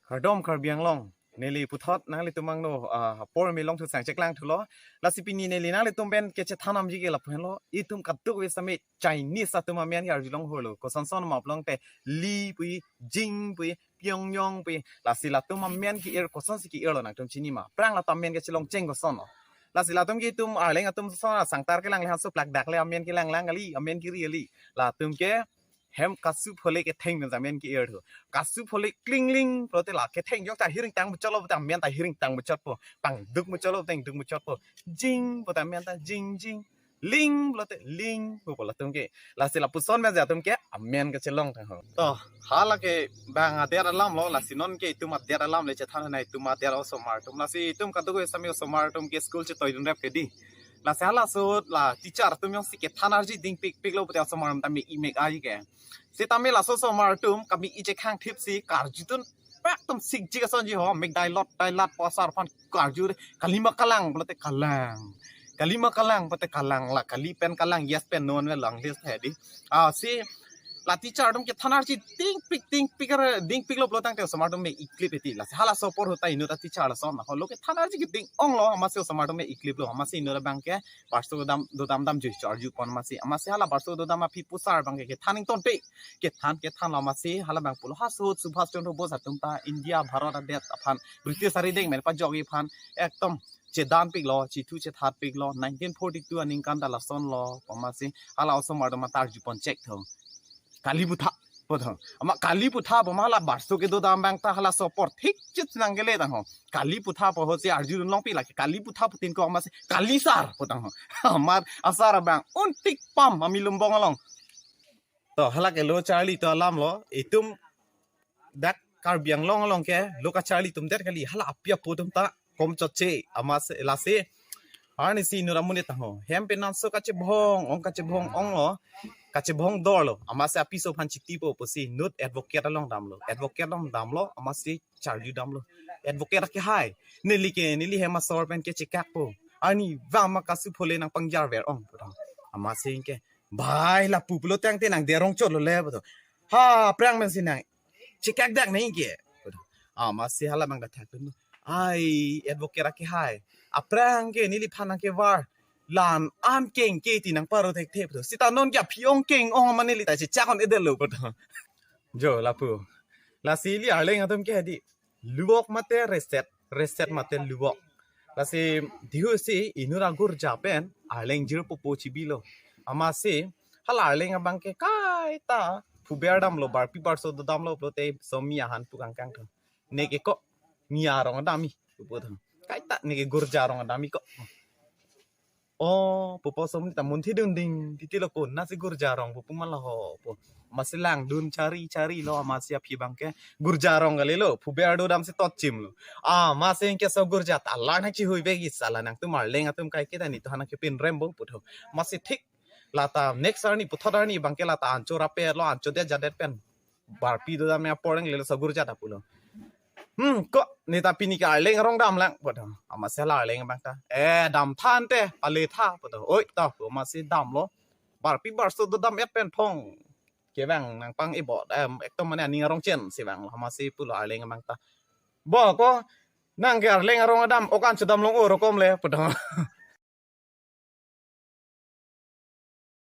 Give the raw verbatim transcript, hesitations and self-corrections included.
Kardom Karbi Anglong, neli puthot nanglitum angno, ah, apor me longthu sang cheklang thulo. Lasi pini neli nanglitum pen kechethan damji ke lapu henlo. Itum kadokave sitame Chinese atum amen ke arjulong holo. Kosonson ma pulote Li pu, Jing pu, Pyongyang pu. Lasi latum amen ke-ir kosonsi ke-irlo nangtum chini ma? Aphrang latum amen kechelong cheng kosonlo? Lasi latum ke itum Arleng atum son asangtar kelang le hanso plak dak le amen kelang lang kali, amen kiri kali. Latum ke hem kasu phole ketheng pen amen ke-ir tho. Kasu phole klingling pulote la ketheng jok ta hiring tang muchotlo pulote amen ta hiring tang muchotpo. Pangduk muchotlo pulote duk muchotpo. Jing pulote amen ta jing jing. Ling pulote ling pupo latum ke. Lasi lapuson pen atum ke amen kechelong tang ho. To, hala ke bang adet alamlo, lasi non ke itum adet alam le chethan nang itum adet osomar atum. Lasi itum kadokave sitame osomar atum ke school chetoi dunrep ke dei. Lasi halaso la teacher atum jongsi kethan arji dingpikpiklo pulote osomar atum tame imek ai ke. Sitame laso osomar atum kami ichek hang thipsi karjudun pak atum sikjik asonji ho, mek dailot dailat pu asar aphan karju, kali ma kalang pulote kalang. Kali ma kalang pulote kalang, la kali pen kalang, yes pen no pen lang list he dei. Ah, si la teacher atum kethan arji dingpik dingpik ar dingpiklo pulo tangte osomar atum me iklip eti. Lasi halaso apor ahut ta inut a-teacher lason ho lo kethan arji keding onglo, amatsi osomar atum me ikliplo, amatsi inut abang ke barso dam dodam damjui charju pon amatsi. Amatsi hala barso dodam aphi pusar abang ke kethan ingtonpe. Kethan kethanlo amatsi hala abang pulo, ha ahut Subhash Chandra Bose atum ta India Bharat adet aphan British arideng pen pajokji aphan ekdom chedanpiklo, chithu chethatpiklo, nineteen forty-two aningkan ta lasonlo pu amatsi hala osomar atum ta arju pon chek tho. Kali putha pu tho. Amat kali putha pu ma hala barso kedodam abang ta halaso apor thik chit nangkele tang ho. Kali putha pu ahutsi arjudun longpi, lake kali putha putin ko amatsi kali sar pu tang ho. Amat asar abang un tik pam ami Lumbong along. To, hala ke lo charli to alamlo, itum dak Karbi Anglong along ke lo kacharli atum det kali, hala api apo atum ta kom chotche, amatsi lasi arnisi inut amonit tang ho. Hem pen nangso kachebong ong, kachebong onglo, kachebong dorlo, amatsi apiso aphan chitipo pusi inut advocate along damlo, advocate along damlo, amatsi charju damlo. Advocate akehai, neli ke, neli hem asor pen kechekakpo. Arnivang ma kasu phole nangpangjarver ong pu tho. Amatsi ke, bai lapu pulo tangte nang derong chotlo le pu tho. Ha, aphrang pensi nang chekak dak nang ke pu tho. Amatsi hala abang ta thakdun. Ai, advocate akehai, aphrang ke neliphan nangkevar lan an keng ke ti nangparo thekthe pu tho. Sita non ke aphi ong keng ong ma neli ta chechak un-edetlo pu tho. Jo, lapu. Lasi ili Arleng atum ke dei, luwok mate reset, reset mate luwok. Lasi dihu si inut agurja pen Arleng jirpo pu chibilo. Amatsi hala Arleng abang ke kaita phuber damlo, barpi barso dodamlo pulote somi ahan pu kangkang tho. Neke ko mi arong adamji pu tho. Kaita neke gurja arong adamji ko. O, pupo som ta munthi dun ding titi lo, konatsi gurja arong pu puma laho pu. Amatsi langdun chari charilo, amatsi aphi abang ke gurja arong kalilo, phuber dodamsi tot chimlo. Amatsi ke so gurja ta lang nang chihui begi sala nangtum Arleng atum kai kita ni to hana ke pinrem bo pu tho. Amatsi thik lata next arni puthot arni abang ke lata anchot ape lo, anchot det jadet pen barpi dodam apor ang lelo so gurja ta pulo. Hmm, ko neta pini ke Arleng arong damlang pu tho. Amatsi hala Arleng abang ta, eh, dam tha ante, pale tha pu tho. Oi, to pu amatsi damlo. Barpi barso dodam-et pen phong kevang nangpang-ibot, em, ekdom mane aning arong chensi vanglo. Amatsi pulo Arleng abang ta, bo ko nang ke Arleng arong adam, ok an chodam long oro kom le pu tho.